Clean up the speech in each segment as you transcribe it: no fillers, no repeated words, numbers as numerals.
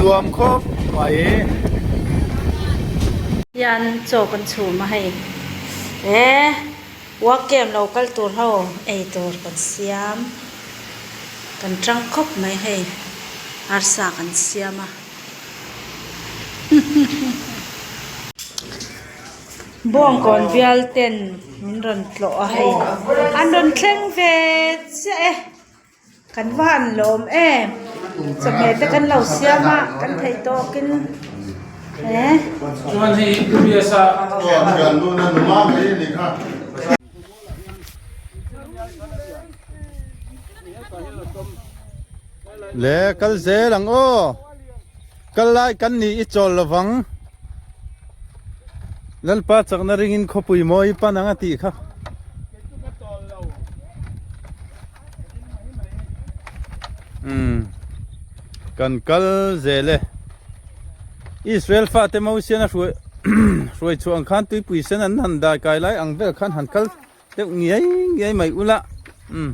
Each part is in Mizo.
Nuam khawp mai. Hian chaw kan chhum a hei he work camp lo kal tur ho ei tur kan siam kan tang khawp mai hei arsa kan siam a. Bawngkawn bial ten min rawn tlawh a hei an rawn thleng ve chiah e kan va han lawm em chawhmeh te kan lo siam a kan theih tawkin he. Le kal zel ang aw kal lai kan ni i chawl lovang Lalpa chakna ringin khawpui mawi pan ang a tih kha. Umm kan kal zel e Israel fate Mosian a hruai hruai chhuah ang khan tuipui sen an han dai kai lai ang vel khan han kal deuh ngiai ngiai mai ula umm.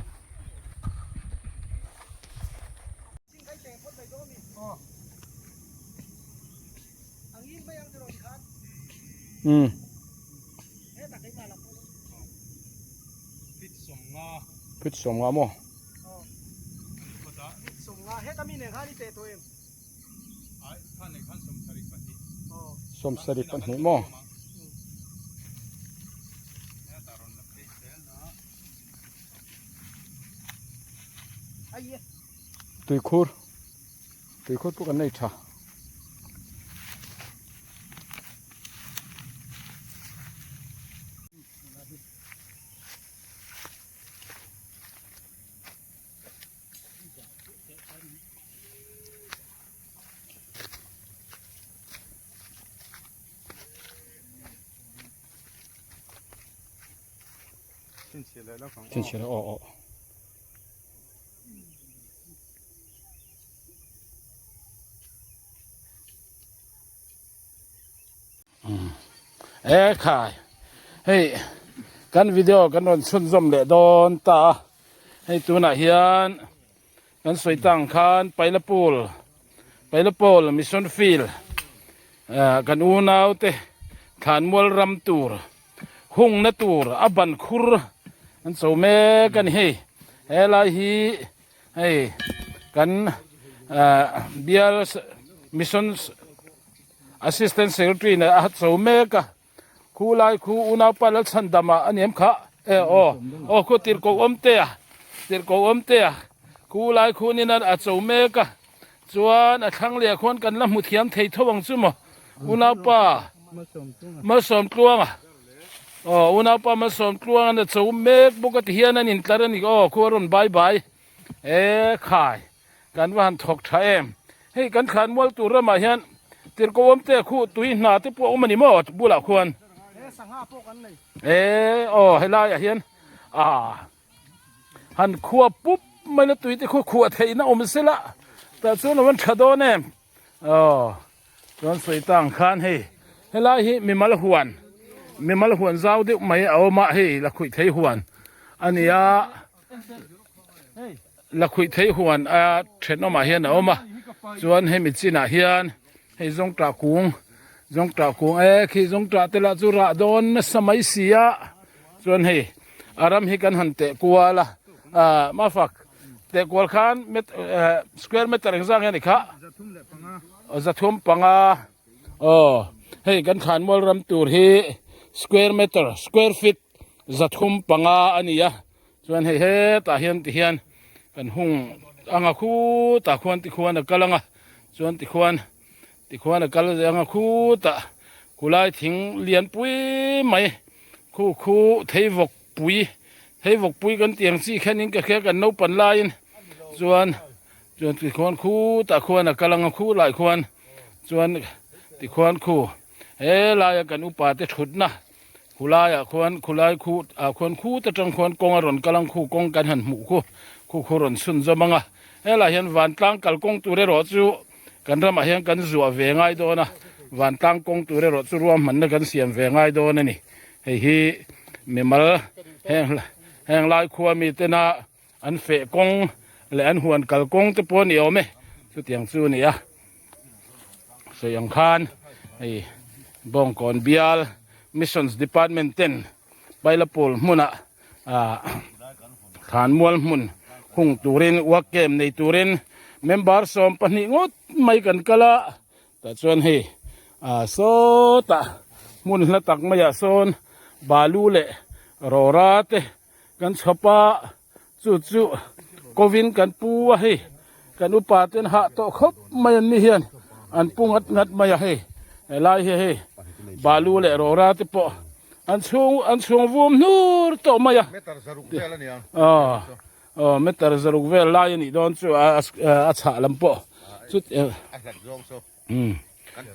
Umm. Phit 50 maw? 72 maw? Tuikhur tuikhur pawh kan nei tha. Chinchhiah leh aw aw. E khai hei kan video kan rawn chhunzawm leh dawn ta a hei tunah hian kan sawi tang khan Pailapul Pailapul Mission Field ah kan unau te thlanmual ram tur hungna tur a ban khur an cho mek a ni hei helai hi hei kan ah bial mission Assistant Secretary nen a hat chho mek a, khu lai khu unaupa Lalchhandama a ni em kha? E aw, aw khu tirhkoh awm te a, tirhkoh awm te a, khu lai khu nin a cho mek a, chuan a thlang leh khuan kan la hmu thiam thei tho ang chu maw, unaupa Malsawmtluanga, aw unaupa Malsawmtluanga a cho mek bawk a ti hian an intlar a ni, aw khu a rawn bye bye, e khai. Kan va han thawk tha em. Hei kan thlan mual tur ramah hian tirhkoh awm te khu tui hna te pawh a awm a ni maw bulah khuan. He sangha pawh kan nei. E aw helaiah hian ah han khua pup mai la tui te khu khuah theihna awm sela tah chuan a van tha dawn em. Aw chuan sawi ta ang khan hei helai hi mimal huan mimal huan zau deuh mai a awm a hei la khuih thei huan a ni a. Lakhuih thei huan a thenawmah hian a awm a chuan hemi chinah hian hei zawngtah kung zawngtah kung e khi zawngtah te lah chu rah dawn nasa mai si a chuan hei a ram hi kan han teh kual a ah mafak teh kual khan square meter engzah nge a ni kha zathum panga aw hei kan thlanmual ram tur hi square meter square feet 305 a ni a chuan hei hetah hian ti hian kan hung anga khutah khuan tikhuan a kal anga chuan tikhuan tikhuan a kal anga khutah khulai thing lian pui mai khu khu theivawk pui theivawk pui kan tih ang chi khenin ka hria kan naupan laiin chuan chuan tikhuan khutah khuan a kal anga khulai khuan chuan tikhuan khu helaia kan upa te thutna. Khulaiah khuan khulai khu ah khuan khut atang khuan kawng a rawn kal ang khu kawng kan han hmuh khu khu khu rawn chhun zawm ang a helaiah hian vantlang kalkawng tur erawh chu kan ramah hian kan zuah ve ngai dawn a vantlang kawng tur erawh chu ruahmanna kan siam ve ngai dawn a ni hei hi mimal heng heng lai khua mi tena an feh kawng leh an huan kalkawng te pawh a ni awm e chutiang chu a ni a. Sawi ang khan hei Bawngkawn bial Missions Department ten Pailapul hmunah ah Thlanmual hmun hung turin work camp nei turin member 12 ngawt mai kan kal a. Tah chuan hei ah sawtah hmun hla tak maiah sawn balu leh rawra te kan chhawp a chu chu kovin kan pu a hei kan upa ten hah tawh khawp mai an ni hian an pu ngat ngat mai a hei helai hi hei balu leh rawra te pawh an chhung an chhung vum hnur tawh mai a aw Aw meter zaruk vel lai a nih dawn chu a a chhah lam pawh chu a hlat zawng saw um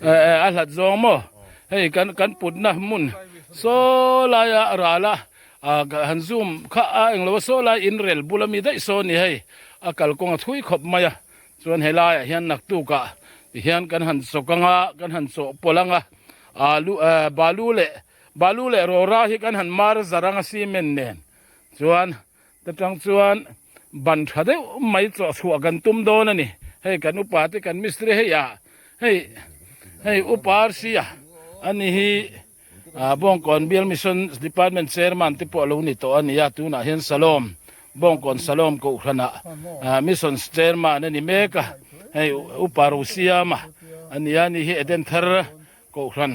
a hlat zawng maw hei kan kan putna hmun saw laia ral a ah han zoom kha a englo a saw lai in rel bul ami daih saw a ni hei a kalkawng a thui khawp mai a chuan helaiah hian naktukah tihian kan han chawk anga kan han chawhpawlh anga alu balu leh balu leh rawra hi kan han mar zar anga cement nen chuan Ta tang chuan ban tha deuh mai chawh chhuah kan tum dawn a ni. Hei kan upa te kan mistri hei ah hei hei upa RC a ani hi ah Bawngkawn Bial Mission Department Chairman te pawh a lo ni tawh a ni a tunah hian Salom Bawngkawn Salom Kohhran ah ah Missions Chairman a ni mek a hei upa Rosiama a ni a ni hi Eden Thar Kohhran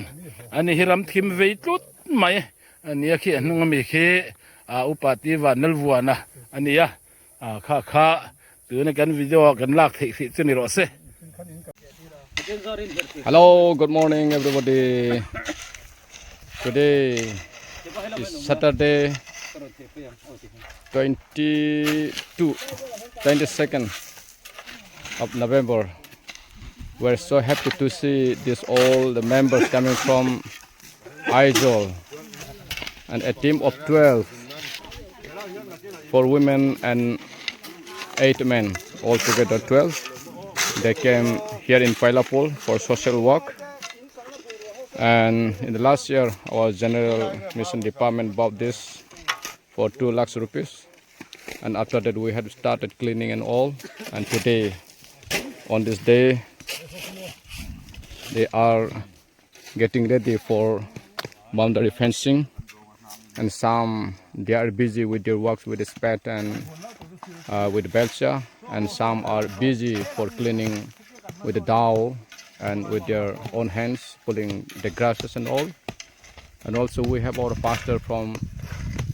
a ni hi ram thim vei tlut mai a ni a khi a hnung ami khi a upa ti van nal vuan a a ni a a kha kha tuna kan video ah kan lak theih hrih chu ni rawh se. Hello, good morning everybody. Today is Saturday 22 22nd of November. We're so happy to see this all the members coming from Aizawl and a team of 12 for women and 8 men all together 12 they came here in Pailapool for social work and in the last year our general mission department bought this for 2 lakhs rupees and after that we had started cleaning and all and today on this day they are getting ready for boundary fencing and some they are busy with their works with the spade and with belcha and some are busy for cleaning with the dowel and with their own hands pulling the grasses and all and also we have our pastor from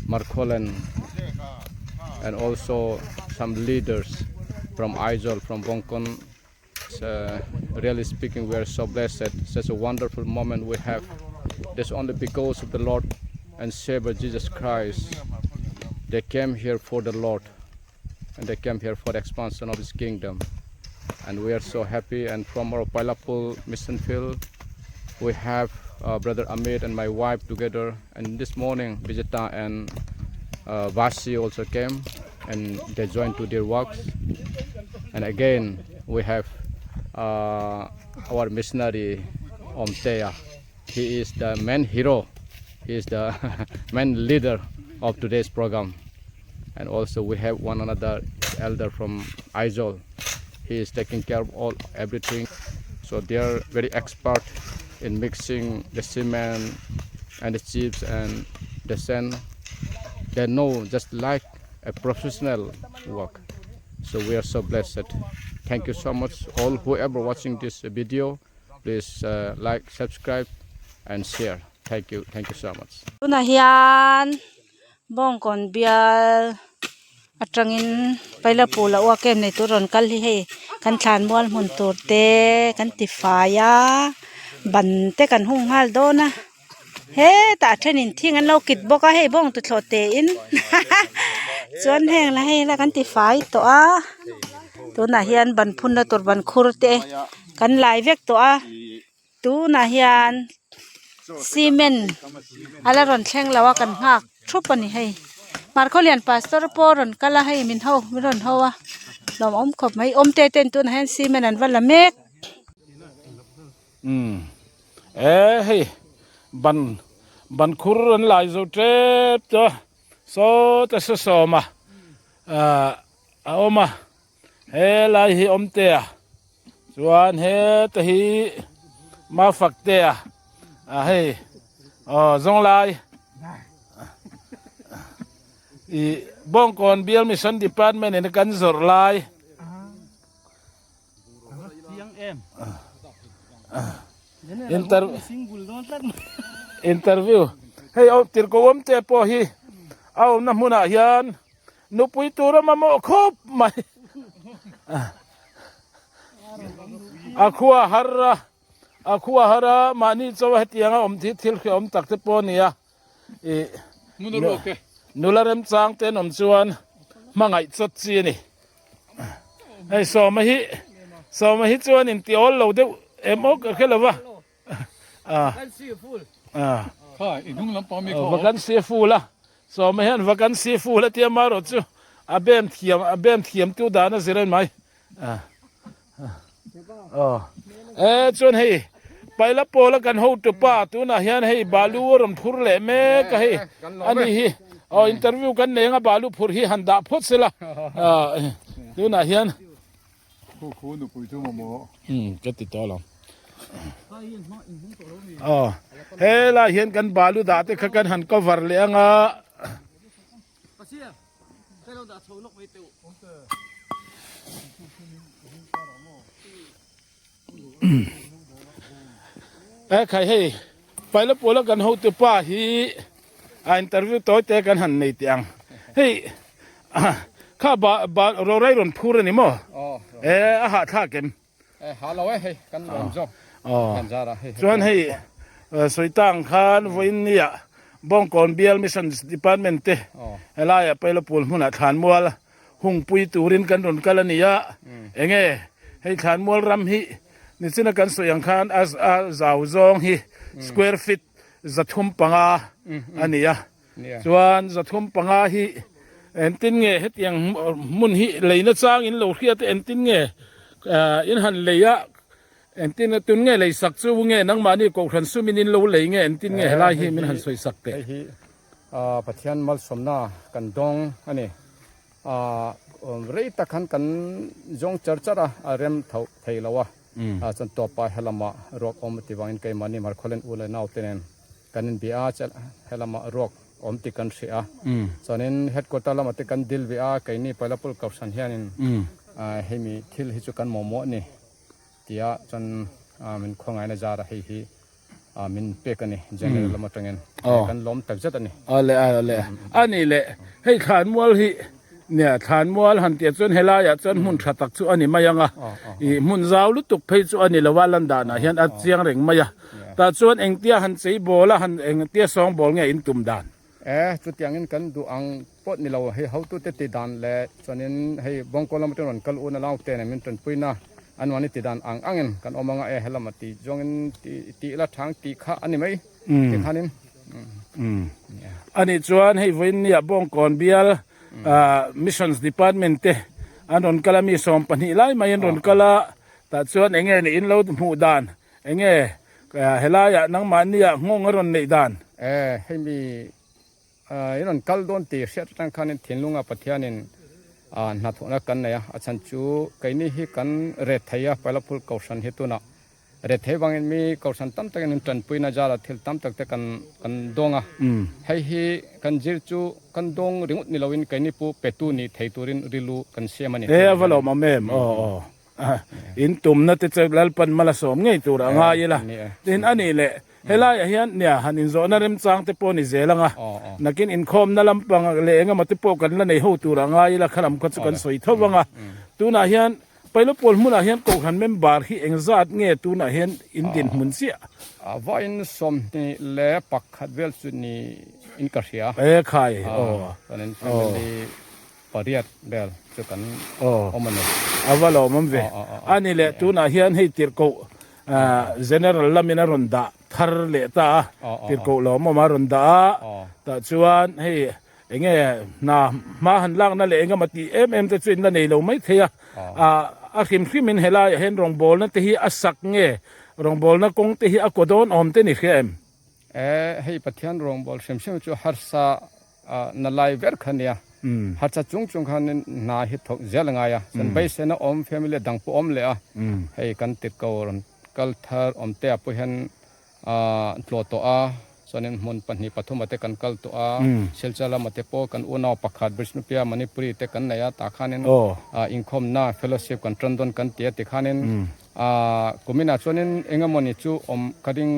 Markolan and also some leaders from Aizawl, from Bawngkawn. Really speaking, we are so blessed. Such a wonderful moment we have. That's only because of the Lord and Savior Jesus Christ. They came here for the Lord and they came here for the expansion of His kingdom. And we are so happy. And from our Pailapool mission field, we have Brother Amit and my wife together. And this morning, Vijita and Vasi also came and they joined to their works. And again, we have our missionary Omtea. He is the main hero. He is the main leader of today's program. And also we have one another elder from Aizawl. He is taking care of all everything. So they are very expert in mixing the cement and the chips and the sand. They know just like a professional work. So we are so blessed. Thank you so much all whoever watching this video. Please like, subscribe and share. Thank you. Thank you so much. Tunah hian Bawngkawn bial atangin Pailapul a uak em nei tur rawn kal hi hei kan thlan mual hmun tur te kan ti fai a ban te kan hung nghal dawn a hetah thenin thing an lo kit bawk a hei bawng tuthlawh te in chuan heng la hei la kan ti fai tawh a tunah hian ban phunna tur ban khur te kan lai vek tawh a. Tunah hian cement a la rawn thleng lo a kan nghak thup a ni hei Hmarkhawlian pastor pawh a rawn kal a hei min ho min rawn ho a lawmawm khawp mai awm te ten tunah hian cement an va la mek. Umm e hei ban ban khur an lai zo tep tawh a saw ta sa sawm a ah a awm a helai hi awm te a. Chuan heta hi Mafaktea a hei aw zawnglai i Bawngkawn Bial Mission Department in kan zawrh lai Inter interview hei awm tirhkoh awm te pawh hi a awmna hmunah hian nupui tur a mamawh khawp mai a khua har a a khua har a mahni chaw hetianga awm hi thil hrehawm tak te pawh a ni a ih nula remchang te an awm chuan hmangaih chawt chi a ni. Hei sawma hi sawma hi chuan in ti awl lo deuh em aw ka hre lo va vacancy a full a sawma hian vacancy a full a tia marawh chu a bem thiam a bem thiam tu dan a zir a ni mai aw e chuan hei paila pawla kan hotu pa tunah hian hei balu a rawn phur leh mek a hei ani hi aw interview kan nei anga balu phur hi han dah phawt sela tunah hian ka ti tawh lo aw helai hian kan balu dah te kha kan han cover leh anga. E khai hei paila pawla kan hotu pa hi a interview tawi te kan han nei teh ang hei kha ba ba rawrai rawn phur a ni maw e a hahthlak em E ha lo e hei kan lawm zawk kan zar a hei. Chuan hei Sawitang khan vawiin nia Bawngkawn Bial Missions Department te helaiah Pailapul hmunah thlanmual hungpui turin kan rawn kal a ni a, enge hei thlanmual ram hi nichina kan sawi ang khan a zau zawng hi square feet 305 a ni a. Chuan 305 hi engtin nge hetiang hmun hi leina chang in lo hriat a engtin nge in han lei a engtin nge tun nge lei sak chu nge nangmahni kohhran sumin in lo lei nge engtin nge helai hi min han sawi sak teh. Hei hi Pathian malsawmna kan dawng a ni. Rei tak khan kan zawng char char a, a rem tho thei lo a. Chuan tawpa helamah ruak awm a ti vangin keimahni Markhawlen u leh naute nen kan inbia a, helamah ruak awm tih kan hria a. Chuanin headquarter lamah te kan dil ve a, keini Pailapul Kohhran hianin hemi thil hi chu kan mawhmawh a ni tia chuan min khawngaihna zara hei hi min pek a ni general lam atangin kan lawm tak zet a ni. Awle awle a ni le hei thlanmual hi nia thlanmual han tih chuan helaiah chuan hmun tha tak chu a ni mai ang a ih hmun zau lutuk phei chu a ni lo a lan danah hian a chiang reng mai a tah chuan engtia han chei bawl a han engtia sawng bawl nge in tum dan. E, chutiangin kan duh ang pawh ni lo hei hotute ti dan leh chuanin hei Bawngkawn lam atangin rawn kal un a laute nen min tanpuina an mahni ti dan ang angin kan awm anga e helama ti zawngin ti tih la thang tih kha a ni mai ti khanin. A nih chuan hei vawiin nia Bawngkawn bial Missions Department te an rawn kal a mi 12 lai mai an rawn kal a tah chuan enge ni in lo hmuh dan enge Helaiah nangmahnia nghawng a rawn neih dan. E, hei mi i rawn kal dawn tih hriat atang khanin thinlunga Pathianin hnathawhna kan nei a, a chhan chu keini hi kan ret thei a, Pailapul Kohhran hi tunah ret thei vangin mi Kohhran tam takin min tanpuina zara thil tam tak te kan kan dawng a, hei hi kan zir chu kan dawng ringawt ni loin keini pu petu nih thei turin rilu kan siam a ni. E, a va lawmawm em? Aw, aw. In tumna te chu Lalpan mal a sawm ngei tur a ngai ila. Tin a nih leh helaiah hian nia han inzawhna remchang te pawh ni zel ang a, nakin inkhawmna lampang leh engemaw te pawh kan la nei ho tur a ngai ila kha lam kha chu kan sawi tho vang a. Tunah hian Pailawpawl hmunah hian Kohhran member hi engzat nge tunah hian in dinhmun chiah? Vawiin 21 vel chu ni in ka hria. E khai aw. Chuanin family Pariat vel chu kan awm a ni. A va lawmawm ve. A ni leh tunah hian hei tirhkoh General lamin a rawn dah thar leh ta a, tirhkoh lawmawm a rawn dah a, tah chuan hei enge hna hma han lakna leh engemaw tih em em te chu in la nei lo mai thei a, a hrim hrimin helaiah hian rawngbawlna te hi a sak nge rawngbawlna kawng te hi a kaw dawn awm te ni hria em? E, hei Pathian rawngbâwl hrim hrim chu harsa na lai ber kha nia. Harsa chung chung khan hna hi thawk zel a ngai a. Chuan beiseina awm family dang pawh awm leh a, hei kan tirhko rawn kal thar awm te ah pawh hian ah tlawh tawh a chuanin hmun pahnih pathum ah te kan kal tawh a Silchar lamah te pawh kan unau pakhat Brishnupia Manipuri te kan nei a tah khanin ah inkhawmna fellowship kan tan dawn kan ti a tikhanin ah kuminah chuanin engemawni chu awm ka ring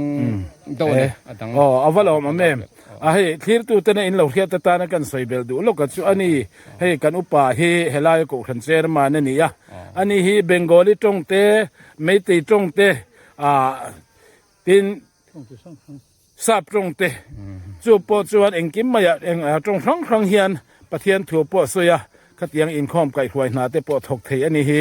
deuh a ni a dang. Aw a va lawm awm em a hei thlirtu tena in lo hriat atana kan sawi belh duh lawk a chu a ni hei kan upa hi helaia kohhran chairman a ni a ani hi Bengali tawng te Meitei tawng te ah Tin, sap tawng te chu pawh chuan engkim maiah eng tawng hrang hrang hian Pathian thu pawh a sawi a, khatiang inkhawm kaihhruai hna te pawh thawk thei a ni hi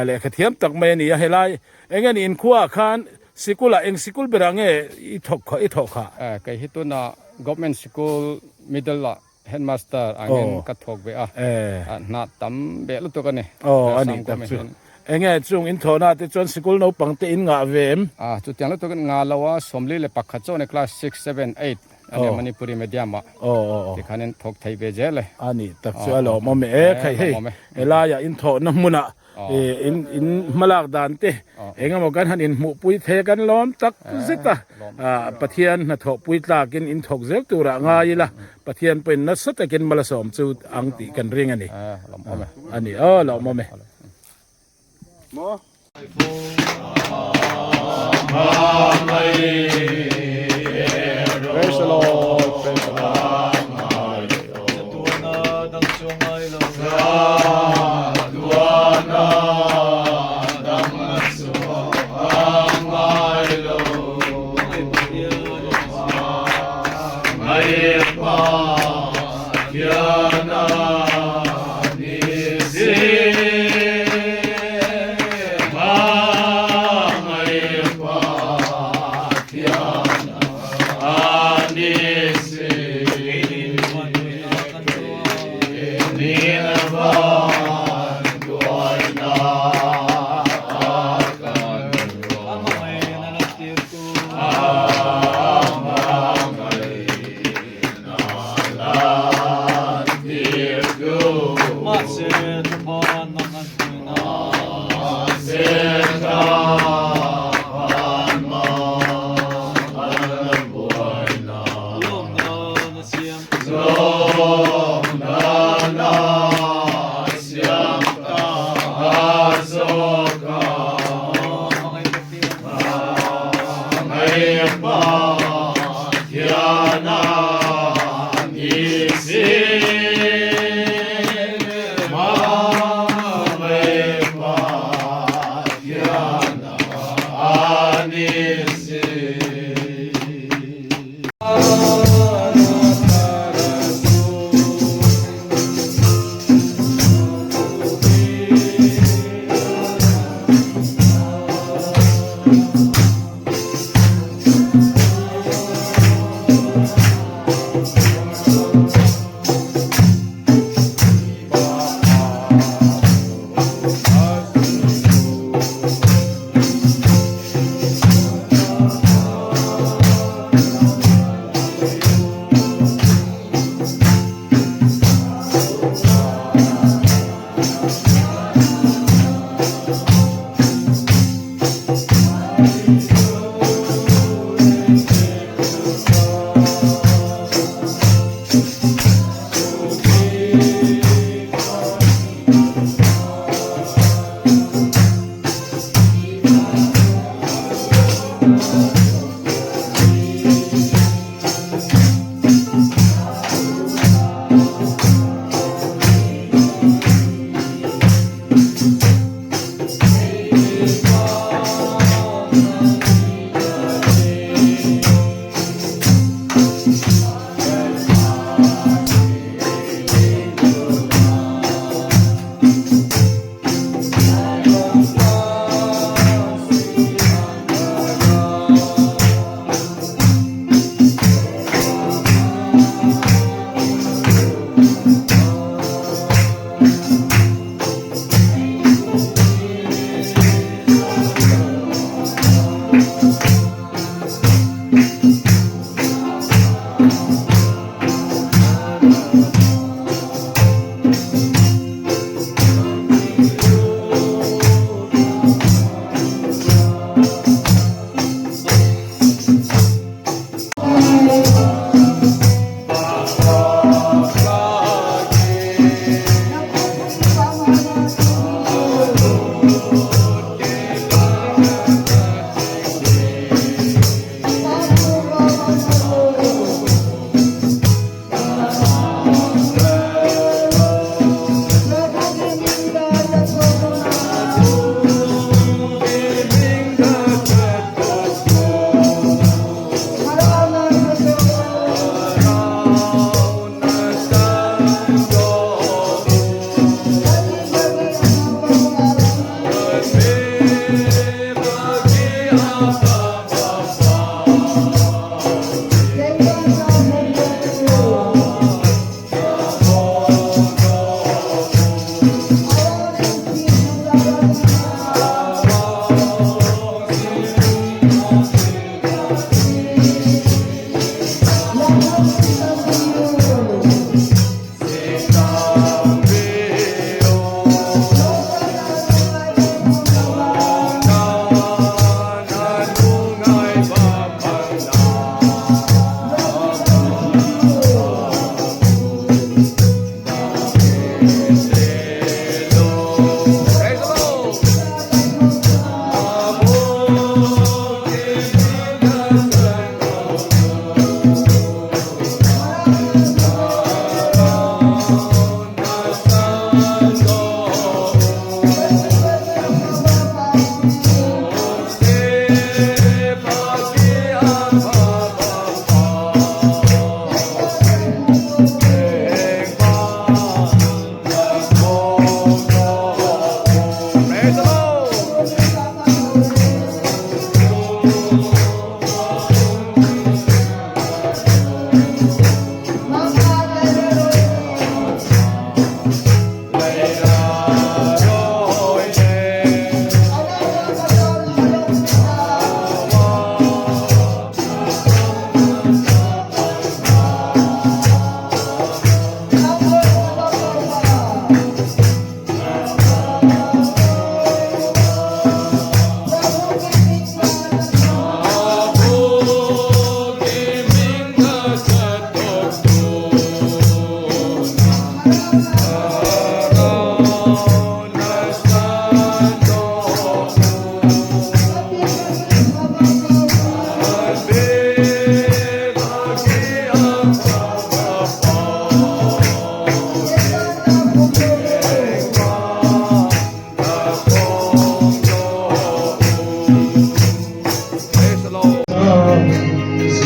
lehkha thiam tak mai a ni a. Helai eng nge ni inkhuaah khan sikulah eng sikul berah nge i thawk kha i thawh kha? Kei hi tunah Government Sikul Middle ah Headmaster angin ka thawk ve a, hna tam beh lutuk a ni. Aw a nih tak chu. Enge chung in thawhna te chuan sikul naupang te in ngah ve em? A chutiang lutuk in ngah lo a, 41 chaw ni class six, seven, eight a nia Manipuri medium ah tikhan in thawk thei ve zel e. A nih tak chu a lawmawm e, khai hei helaiah in thawhna hmunah In in hmalak dan te engemaw kan han inhmuhpui thei kan lawm tak zet a, Pathian hnathawhpui tlakin in thawk zel turah ngai ila, Pathian pawhin nasa takin malasawm chu ang tih kan ring a ni. A ni aw lawmawm e. Praise the Lord, praise the Lord.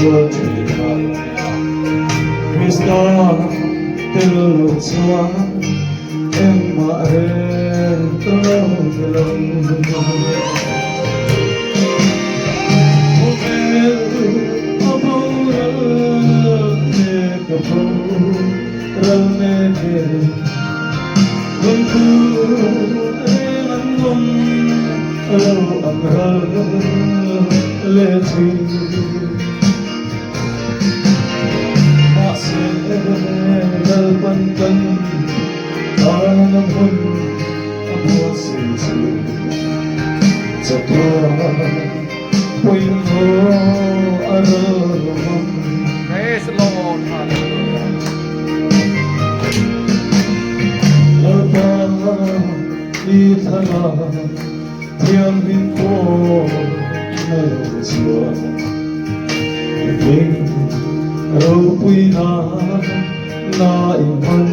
sual thin a. Krista tel lo chuan engmah reng ka lo ni lo. Khawvel a boral mek a boral mek e. Lungphu reng an awm lo ang ral leh thin. Mahse Lalpan kan tana hmun a buatsaih chu chatuan pawimawh a ral ang. Praise the Lord. Hallelujah. Lalpa i thla Thianghlim pawh na lo chuan mihring ropui na na in hman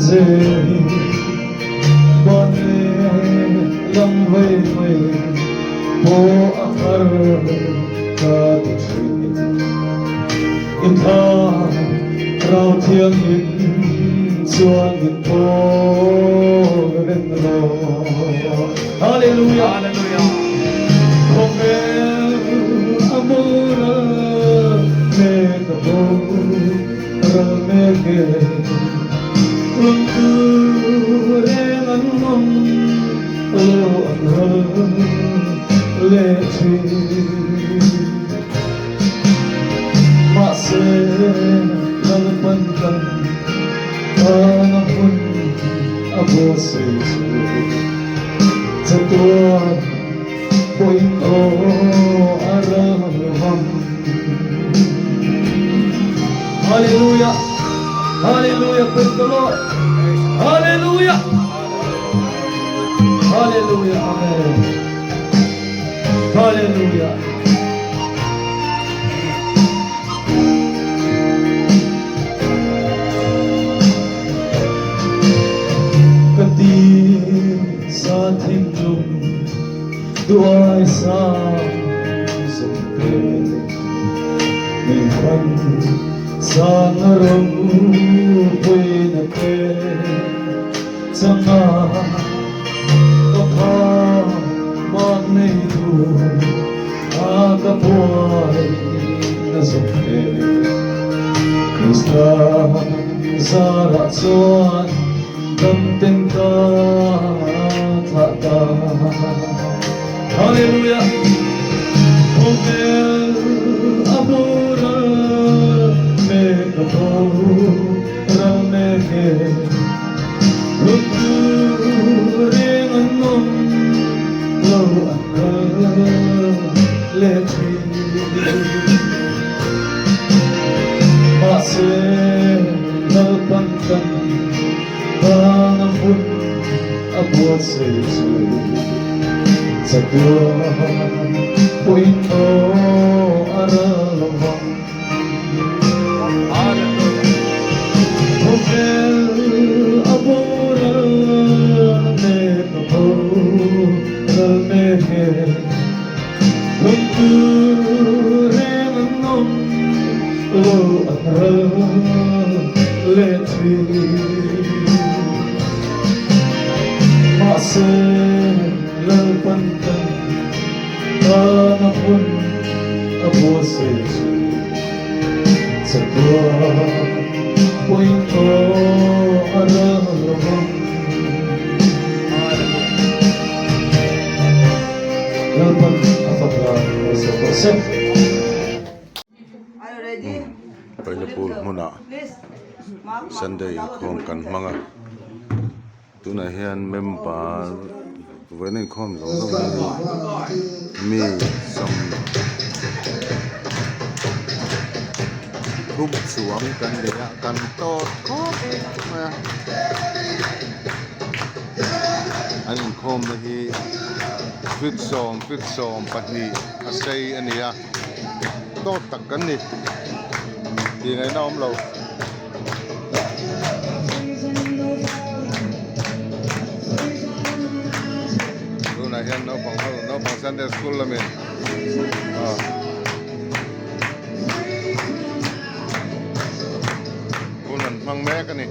zel hi ban leh lam vei mai pawh a har ka ti thin. I thla rau thianghlim chuan min thawl reng rawh. Hallelujah! Hallelujah! Khawvel a boral mek a boral mek e. Lungtu reng an awm lo an ral leh thin. Mahse Lalpan kan tana hmun a buatsaih chu chatuan pawhin aw a ral vang. Hallelujah! Hallelujah! Praise the Lord! Hallelujah! Hallelujah! Amen! Hallelujah! Ka ti sa thinlung duai sang zawng te min hman san a ropui na te changa ka pha bak nei tur a ka buai na zawk e. Krista zarah chuan dam ten ka thlah ta. Hallelujah! Khawvel a boral mek a boral mek e. Lungtu reng an awm lo an kal leh thin. Mahse Lalpan kan tana hmun a buatsaih chu chatuan pawhin aw a ral lo vang. Khawvel a boral mek a boral mek e. Lungtu reng an awm lo an ral leh thin. Mahse Lalpan kan tana hmun a buatsaih chu chatuan pawhin aw a ral lo vang. Lalpan a fak la ngaihsak rawh se. Pineapple hmunah Sunday inkhawm kan hmang a. Tunah hian member vawiin inkhawm zawng zawng hi mi 30 chuang kan nei a kan tawt khawp mai a an inkhawm na hi feet sawm feet 12 a sei a ni a tawt tak kan ni tih ngaihna awm lo. Tunah hian naupang ho naupang Sunday school lamin ah. hmang mek a ni.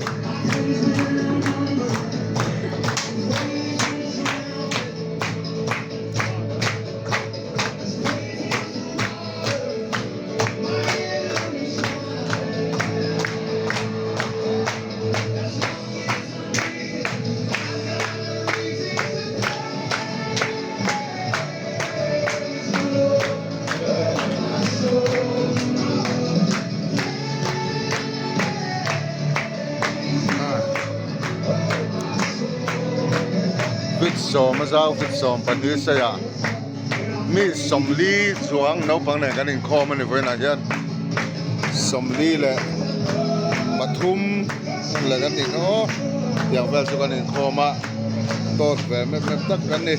Fit sawm a zau fit 12 saia mi 40 chuang naupang nen kan inkhawm a ni vawiinah hian 43 leh kan tih kha aw tiang vel chu kan inkhawm a tawt ve mep mep tak kan ni.